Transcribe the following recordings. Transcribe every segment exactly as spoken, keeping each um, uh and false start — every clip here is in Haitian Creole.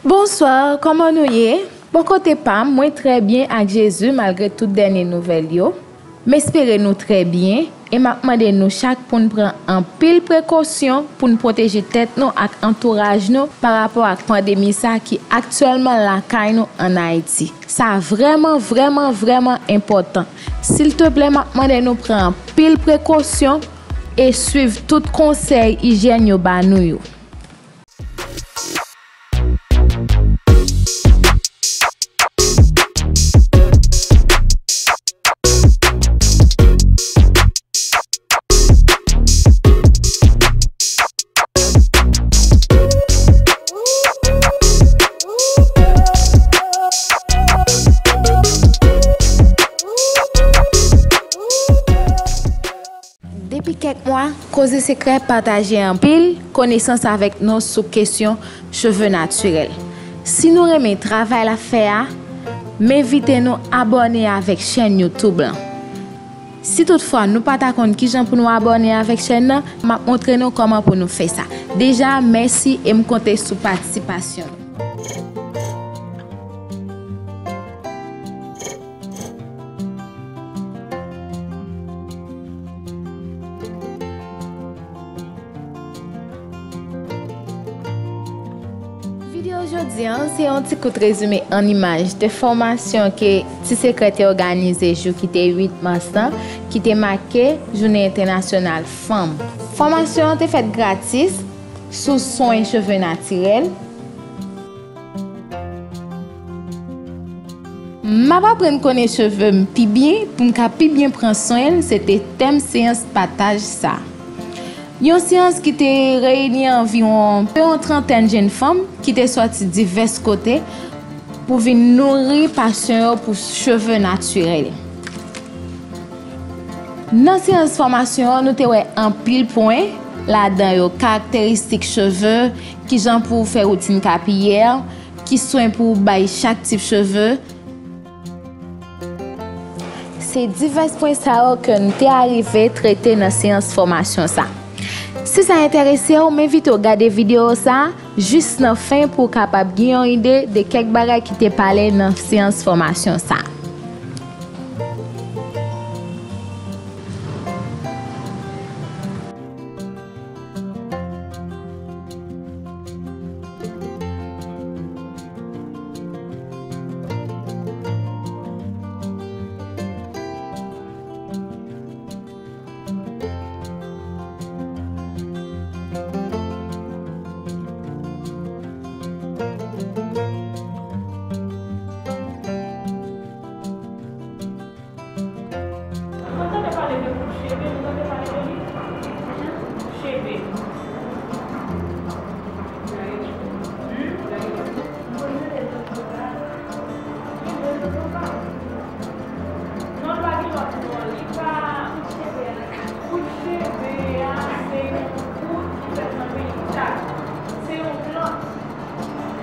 Bonswa, kòman nou ye? Bò kote pa m, mwen trè byen ak Jezi malgre tout dènye nouvèl yo. M espere nou trè byen e m ap mande nou chak pou n pran anpil prekosyon pou n pwoteje tèt nou ak antouraj nou pa rapò ak pandemi sa ki aktyèlman lakay nou ann Ayiti. Sa vrèman, vrèman, vrèman enpòtan. Silteplè, m ap mande nou pran anpil prekosyon e swiv tout konsèy ijyèn yo ba nou yo. Depi kèk mwa, Koze Sekrè pataje anpil konesans avèk nou sou kesyon cheve natirèl. Si nou renmen travay l ap fè a, m envite nou abòne avèk chèn YouTube lan. Si toutfwa nou pa ta konn kijan pou nou abòne avèk chèn nan, m ap montre nou kòman pou nou fè sa. Deja, mèsi e m konte sou patisipasyon nou. Videyo jodi a se yon ti kout rezime an imaj de fòmasyon ke Ti Sekrè te òganize jou ki te uit mas lan, ki te make Jounen Entènasyonal Fanm. Fòmasyon an te fèt gratis sou swen cheve natirèl. M ap aprann konnen cheve m pi byen pou m ka pi byen pran swen l, se te tèm seyans pataj sa. Yon seyans ki te reyini anviwon yon trantèn jenn fanm ki te sòti divès kote pou vin nouri pasyon yo pou cheve natirèl. Nan seyans fòmasyon an, nou te wè anpil pwen, ladan yo karakteristik cheve, kijan pou w fè woutin kapiyè, ki swen pou w bay chak tip cheve. Se divès pwen sa yo ke n te arive trete nan seyans fòmasyon sa. Si sa enterese w, m envite w gade videyo sa jis nan fen pou w kapab gen yon ide de kèk bagay ki te pale nan seyans fòmasyon sa. Nou tande pale de kout cheve, nou tande pale de li? Cheve. Hmm? Non, l pa gen lòt non, li pa. Kout cheve a, se yon kout ki fèt nan peyi Tchad. Se yon plant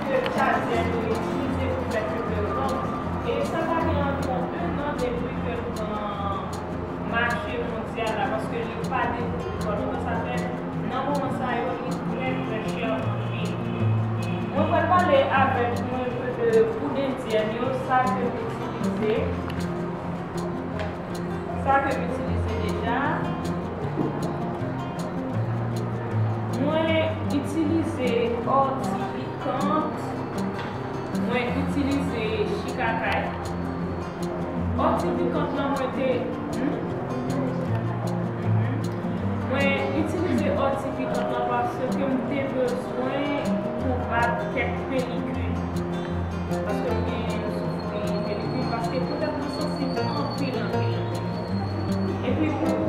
ke Tchadyèn yo itilize pou fè cheve long. E sa ka gen anviwon en an depi ke l pran mache mondyal la, paske li pa devlope twò lontan. Sa fè, nan moman sa yo, li trè, trè chè anpil. Mwen pral pale avèk nou enpe de poud endyèn yo, sa ke m itilize. Sa ke m itilize deja. Mwen itilize òti pikan. Mwen itilize chikakay. Òti pikan lan mwen te, hmm? Mhm. Mwen itilize òti pikan lan paske m te bezwen pou bat kèk pelikil. Paske m genyen soufri pelikil, paske poutèt mwen sansib anpil, anpil, anpil. Epi pou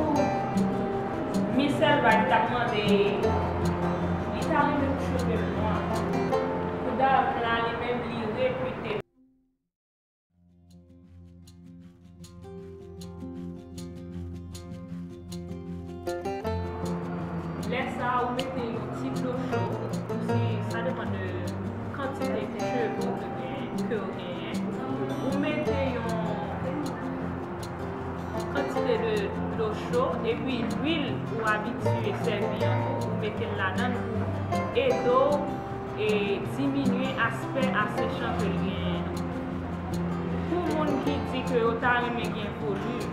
Michel Vague t ap mande, li ta renmen pou cheve l nwa. Pou dam la, li menm, li repite. Lè sa a, ou mete yon ti dlo cho, si, sa depann de kantite cheve ou te gen, ke w genyen. Ou mete yon kantite de dlo cho, epi lwil ou abitye sèvi an tou, ou mete l ladan l pou ede w e diminye aspè asechan ke l genyen an. Pou moun ki di ke yo ta renmen gen volim,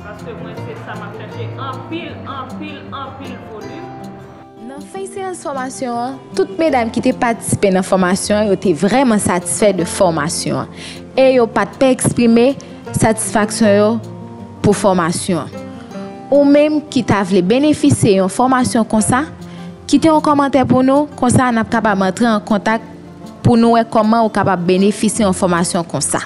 paske mwen se sa m ap chèche, anpil, anpil, anpil volim. Nan fen seyans fòmasyon an, tout medam ki te patisipe nan fòmasyon an, yo te vrèman satisfè de fòmasyon an. E yo pa t pè eksprime satisfaksyon yo pou fòmasyon an. Ou menm ki ta vle benefisye yon fòmasyon konsa, kite yon kòmantè pou nou, konsa n ap kapab antre an kontak pou nou wè kòman ou kapab benefisye yon fòmasyon konsa.